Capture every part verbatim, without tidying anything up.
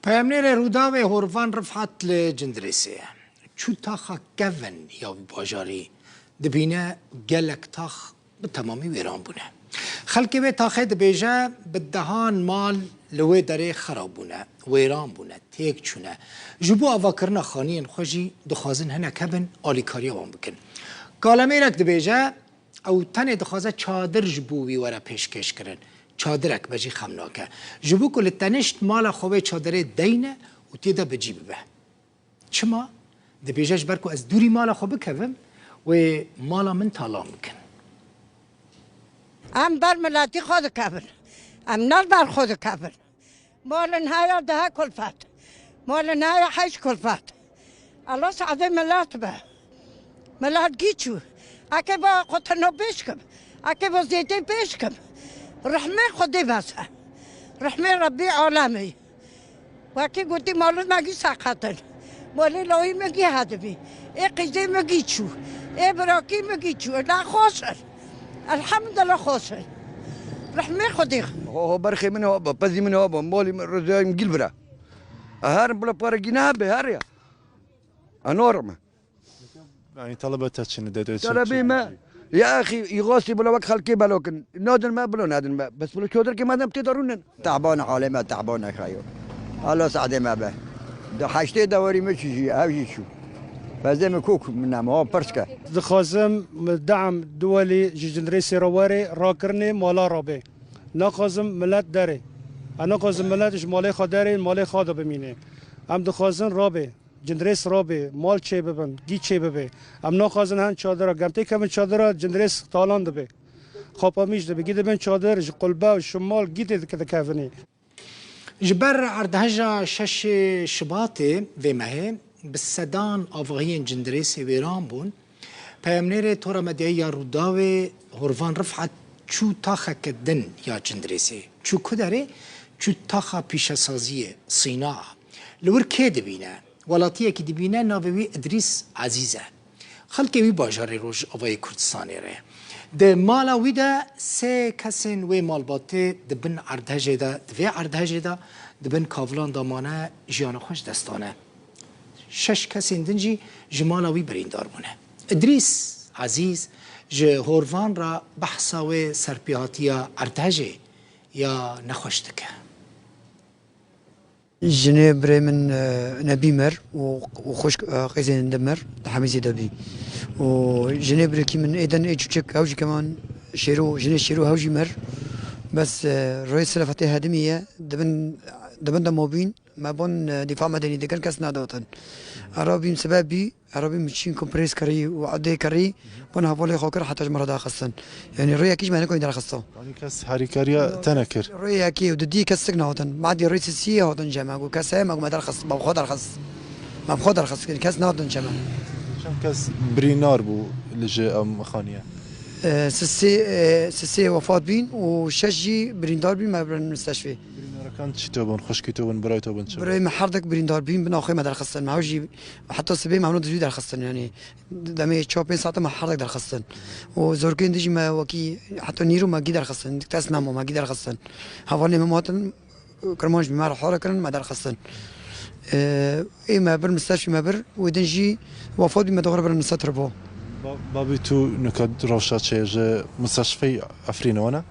Peyamnêrê Rûdawê Horvan Rifat li Cindirêsê ye. Çû taxa kevin ya wî bajarî dibîne gelek tax bi temamî wêran bûne. Xelkê wê taxê dibêje bi dehan mal li wê derê xerab bûne, wêran bûne, têk çûne. Ji bo avakirina xaniyên xwe jî dixwazin hinek hebin alîkariya wan bikin. Kalemêrek dibêje, ew tenê dixwaze çadir ji bo wî were pêşkêşkirin. Çadirek be jî xem nake. Ji bo ku li tenişt mala xwe wê çadirê deyne û tê de bi cî bibe. Çima? Dibêje, ji ber ku ez dûrî mala xwe bikevim, wê mala min talan bikin. Em ber miletî xwe dikevin. Em ne ber xwe dikevin. Malin heye dehe kulfet. Malin heye heşt kulfet. Allah saedê milet be. Milet gî çû. Eke ba xwe teno pêş kim. Eke ba zêdê pêş kim. Rehmê Xwedê bes e. Rehmê Rebbî alemê. Wekî gotî, malê me gî seqet in. Malê lawî me gî hedibî. Ê qîzê me gî çû. Ê birakî me gî çû. La xweş in. Elhemdulillah xweş in. Rehmê Xwedê. Ho, ho, berxê min haba, pezî min haba, malî min, rizayî min gîl bira. Herin bila pare gî nehebe, her ya. Enorme. Yani talebe te çi ne, de, de, Talebê me, ya axî, îxasî bila wek xelkê belo kin. Nadin me, bilo nadin me. Bes bilo çodir ki madem tê darûnin. Tehbane halê me, tehbane xeyo. Allah saedê me be. De heştê dewarî me çi jî, ev jî çû. Fezê me kok min nema, ha pirs ke. Dixwazim deam duwelî ji Cindirêsê re were, rakirinê mala rabe. Naxwazim milet derê. Em naxwazim milet ji malê xwe derê, malê xwe de bimîne. Em dixwazin rabe. Cindirês rabe, mal çêbibin, gî çêbibe. Em naxwazin hin çadira, gem têkevin çadira, Cindirês talan dibe. Xapamîş dibe, gî dibin çadir, ji qulbe û ji mal gî tê dike dikevinê. Ji ber erdheja şeşê Şibatê vê mehê bi sedan avahiyên Cindirêsê wêran bûn. Peyamnêrê Tora Medyayî ya Rûdawê Horvan Rifat çû taxeke din ya Cindirêsê. Çû ku derê? Çû taxa pîşesaziyê, sînaa. Li wir kê dibîne? Welatiyekî dibîne, navê wî Idrîs Ezîz e. Xelkê wî bajarê Rojavayê Kurdistanê re. Di mala wî de sê kesên wê malbatê di bin erdhejê de, di vê erdhejê de di bin kavilan de mane, jiyana xwe ji dest dane. Şeş kesên din jî ji mala wî birîndar bûne. Idrîs Ezîz ji Horvan re behsa wê serpêhatiya erdhejê ya nexweş dike. Jinê birê min, e, Nebî mir û, û xwişk, e, qîzên din mir, di hemî zêde bî. Û jinê birekî min êden ê çûçik ew jî keman şêro, jinê şêro hew jî mir. Bes, e, royê silafetê hedimî ye, di bin, di bin de mobîn, me bon, e, dîfa medenî dikin, kes nadatin. Ara bîm sebeb bî, Erabî min çîn komprês kirî û edê kirî, bon hevalê xwe kir heta ji min re daxistin. Yanî rêyekî ji me nekoyî derxista. Yanî kes harîkariya te nekir? Rêyekî û didî kes sik nehatin. Madî rê sisiyê hatin ceme. Got kes heye, me got me derxist, me bi xwe derxist. Me bi xwe derxist, kes nehatin ceme. Çend kes birînar bû li ji em xaniye? E, sisê, e, sisê wefat bîn û şeş jî birîndar bîn, me birin misteşfê. Birînarakan çi to bûn? Xwişkî to bûn, birayê to bûn, çi bûn? Birayê me herdek birîndar bîn, bin axê me derxistin. Me ew jî Heta sibê me hûn dizî derxistin, yanî demê çar pênc saete me herdek derxistin. Û zorkên dijî me wekî heta nîro me gî derxistin, kes nemo me gî derxistin. Hevalê me hatin, Kirmanc bî me re hare kirin, me derxistin. Ê, ê me bir misteşfî me bir, wê din jî wefat bî me dixwar bir misteşfî bo. Ba-, babî tu nika rewşa çê ji misteşfî Efrînê wana?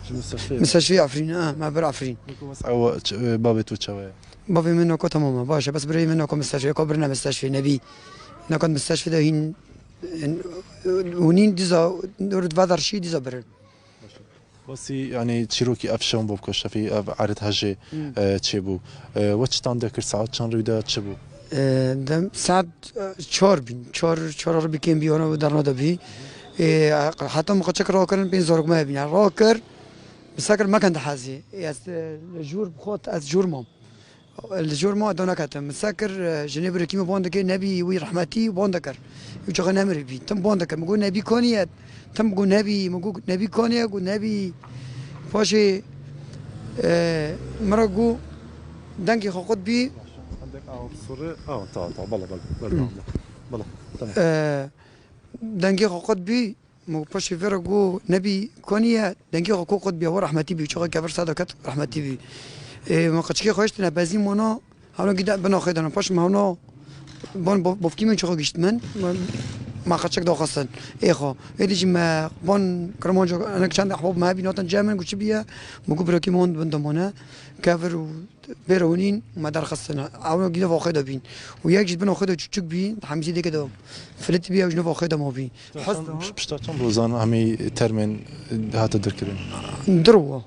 Ji misteşfî. Misteşfî Efrînê, ha, me bir Efrîn. Niku mes-, ew ç-, babê tu çawa ye? Bavê min noko tamam e, baş e, bes birayê min noko misteşfê, ko birine misteşfê, nebî. Noko misteşfê de hîn, hûn hîn dîza, rutva derşî dîza birin. Basî, yanî çîrokî ev şewn bo biko şefî, ev erid hejê, Hmm. e, çêbû. E, we çitan de kir, saet çend rû de çi bû? E, dem, saet, e, çar bîn, çar, çar rû bikên bî, ona derna de bî. E, heta min qeçek rakirin, pên zarok me bîn. Rakir, misekir mekin de hezî. Ez, e, li jûr bi xwe, ez jûr mam. Li jor ma dana ketim. Min se kir, e, jinê birekî min ban dikir, nebî wî rehmetî ban dikir. Ew çaxa nemirî bî. Tim ban dikir. Min got nebî kanî ye. Tim got nebî. Min got nebî kanî ye. Got nebî. Paşê, e, min re got dengê xwe qut bî. Hendek awa sore. Awa, tamam, tamam. Bala, bala, bala, Hı. bala. Bala, tamam. E, dengê xwe qut bî. Min paşê vê re got, nebî, kanî ye, dengê xwe ku qut bî, ew rehmetî bî, çaxa kevir sadaket rehmetî bî. Ê, me qeçikê xwe hiştine bezî mona, hewna gî de bina xwe dana. Paş me hewna ban bo-, bofkî min çixwe gişt min, me, me qeçik daxistin. Ê xwe. Ê dî jî me ban Kirmanca, enek çend ehbab me hebî natin cem min, gu çi biye, min gu birakî me hon bin domane. Kevir û bêre hûnîn, me derxistin. Hewna gî de va xwe de bîn. Û yek jî bina xwe de çûçik bî, di hemî dêke de filitî bî, ew jî ne va xwe de ma bî. Pişta çend, pişta çend rozan hemî termên hate derkirin? Dirwa.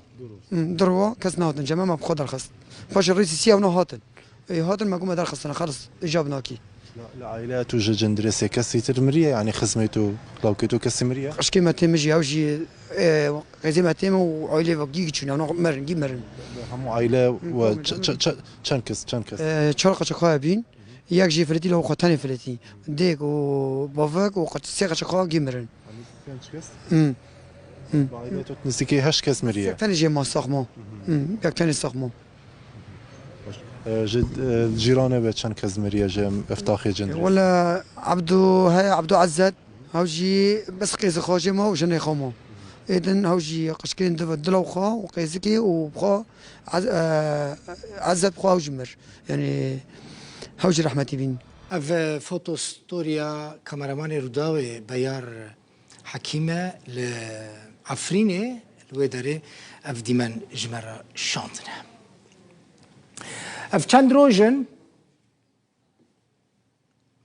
Hmm, dirwa kes nehatin cem, me bi xwe derxist. Paşê rêsî sî ew ne hatin. Ê, hatin me ku me derxistine, xelis, îcab nakî. Li, li aileya tu ji cindirêsê kesî tir miriye, yanî xizmê tu, lawkê tu kesî miriye? Qişkê me tê min jî, ew jî, ê, qêzê me tê min û ailê ve gî çûne, ew mirin, gî mirin. Hemû aile we çe-, çe-, çe-, çend kes, çend kes? Ê, çar qeçeqaya bîn, yek jî filitî, law xwe tenê filitî. Dêk û bavek û qeç-, sê qeçeqa gî mirin. Yanî pênc kes? Hmm. Hmm. Bi aîlê tu nizîkî heşt kes miriye. Yek tenê jê ma saxmo. Hmm. Yek tenê saxmo. Baş. E, ji, e, cîranê ve çend kes miriye ji eftaxê cindirê? Wele Ebdû heye, Ebdû Ezzet. Ew jî bes qêzixwajê ma û jinê xwe ma. Ê din ew jî qişkên di, di law xwe û qêzikê û bi xwe Ez-, e, Ezzet bi xwe ew jî mir. Yanî ew jî rehmetî bîn. Ev, e, foto storiya kameramanê Rûdawê Beyar Hekîm e li Efrînê, li wê derê ev dîmen ji me re şandine. Ev çend roj in,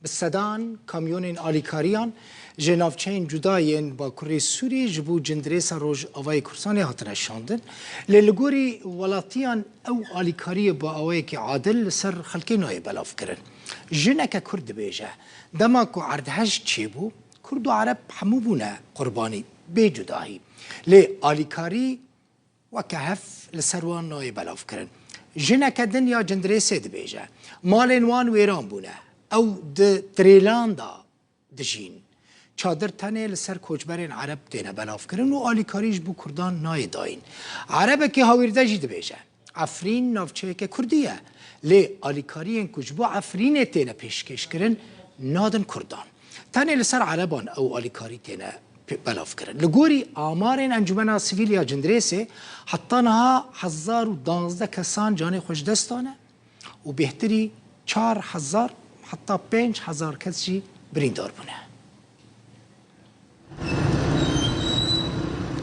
bi sedan kamyonên alîkariyan ji navçeyên cuda yên Bakurê Sûrî ji bo cindirêsa Rojavayê Kurdistanê hatine şandin. Lê li gorî welatiyan ew alîkariyê bi awayekî adil li ser xelkê nayê belavkirin. Jineke Kurd dibêje, dema ku erdhej çêbû, Kurd û Ereb hemû bûne qurbanî bê cudahî. Lê alîkarî weke hev li ser wan nayê belavkirin. Jineke din ya Cindirêsê dibêje, malên wan wêran bûne. Ew di trêlan de dijîn. Çadir tenê li ser koçberên Ereb têne belavkirin û alîkarî ji bo Kurdan nayê dayîn. Erebekî hawîrde jî dibêje, Efrîn navçeyeke Kurdî ye, lê alîkariyên ku ji bo Efrînê têne pêşkêşkirin, nadin Kurdan. Tenê li ser Ereban ew alîkarî têne pê-, belavkirin. Li gorî amarên Encûmena Sivîl ya Cindirêsê, heta niha hezar û danzdeh kesan canê xwe ji dest dane û bêhtirî çar hezar heta pênc hezar kes jî birîndar bûne.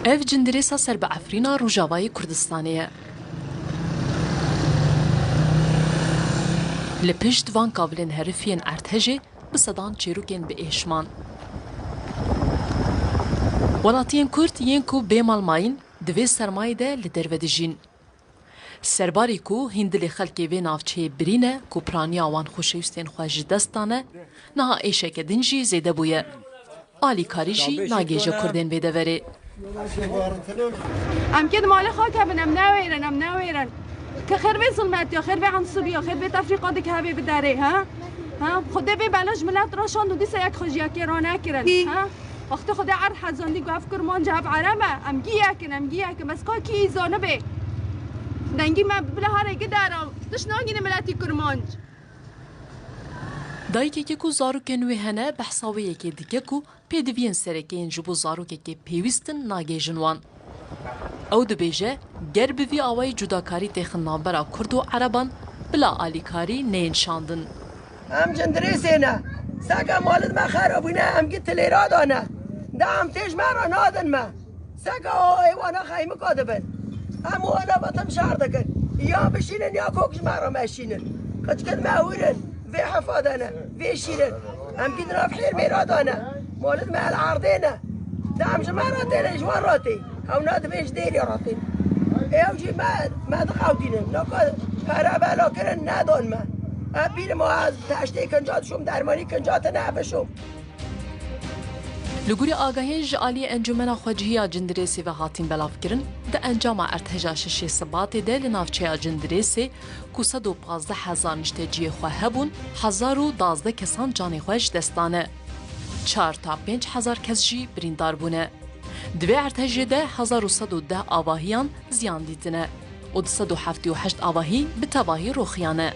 Ev cindirêsa ser bi Efrîna Rojavayê Kurdistanê ye. Li pişt van kavilên herifiyên erdhejê bi sedan çêrokên bi êş man. Welatiyên Kurd yên ku bê mal mayîn, di vê sermayê de li derve dijîn. Serbarî ku hîn dilê xelkê vê navçeyê birîne, ku piraniya wan xweşewîstên xwe ji dest dane, niha êşeke din jî zêde bûye. Alîkarî jî nagêje Kurdên vê deverê. Em kê di malê xwe kevin, em newêrin, em newêrin. Ke xêr vê zilmetiya, xêr vê ensuriya, xêr vê tefrîqa dike hevê bi derê, ha? Ha? Xwedê vê bela ji milet re şand û dîsa yek xwe ji yekê ranekirin, ha? Wextê Xwedê erd hezandî ku ev Kurmanc e, ev Ereb e, em gî yek in, em gî yek in. Bes ka kî î zanibe? Dengî me bila herê gi dera. Tişt nagîne miletî Kurmanc. Dayikekê ku zarokên wê hene, behsa wê yekê dike ku pêdiviyên sereke yên ji bo zarokekê pêwîst in nagêjin wan. Ew dibêje, ger bi vî awayî cudakarî têxin navbera Kurd û Ereban, bila alîkarî neyên şandin. Em cindirêsê ne. Seke malid me xera bûne, em gî tilêra dane. De em têj me re nadin me. Seke o êwana xeymika dibin. Em wana vatim şer dikin. Ya bişînin ya kok ji me re meşînin. Qiçkin me hûr in. Vê hefa de ne. Vê şîrin. Em gî di nav hêrmê re dane. Malid me el erdê ne. De em ji me re têne, ji wan re tê. Ew ne dibê ji dêrê re tên. Ew jî me, me dixewdînin. Naka pere bela kirin, nedon me. Ev bîr ma ez teştê kinca dişom, dermanî kinca tine bişom. Li gorî agahiyên ji aliyê Encûmena Xwecihî ya Cindirêsê ve hatîn belavkirin, di encama erdheja şeşê Sibatê de li navçeya Cindirêsê, ku sed û pazdeh hezar nişteciyê xwe hebûn, hezar û dazdeh kesan canê xwe ji dest dane. Çar ta pênc hezar kes jî birîndar bûne. Di vê erdhejê de hezar û sed û deh avahiyan ziyan dîtine û du sed û heftê û heşt avahî bi tevahî roxiyane.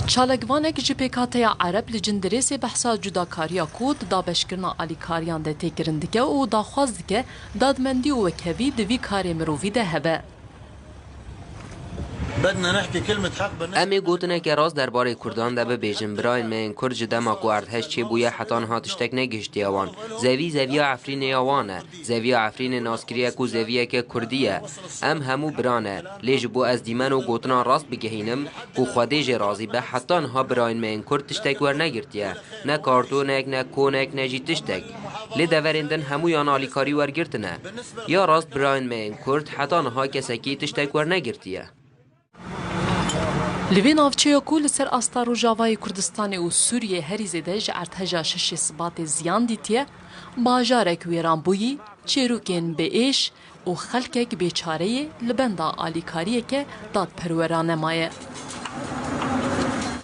Çalakvanek ji Pêkhateya Ereb li Cindirêsê behsa cudakariya ku di dabeşkirina alîkariyan de tê kirin dike û daxwaz dike dadmendî û wekhevî di vî karê mirovî de hebe. Em ê gotineke rast derbarê Kurdan de bibêjin. Birayên me yên Kurd ji dema ku erdhej çêbûye heta niha tiştek negihiştiye wan. Zevî zeviya Efrînê ya wan e. Zeviya Efrînê naskiriye ku zeviyeke Kurdî ye. Em hemû bira ne. Lê ji bo ez dîmen û gotinan rast bigihînim, ku Xwedê jê razî be, heta niha birayên me yên Kurd tiştek wernegirtiye. Ne kartonek, ne konek, ne jî tiştek. Lê deverên din hemûyan alîkarî wergirtine. Ya rast birayên me yên Kurd heta niha kesekî tiştek wernegirtiye. Li vê navçeya ku li ser asta rojavayê Kurdistanê û Sûriyê herî zêde ji erdheja şeşê Sibatê ziyan dîtiye, bajarek wêranbûyî, çêrokên bêêş û xelkek bêçareyê li benda alîkariyeke dadperwerane maye.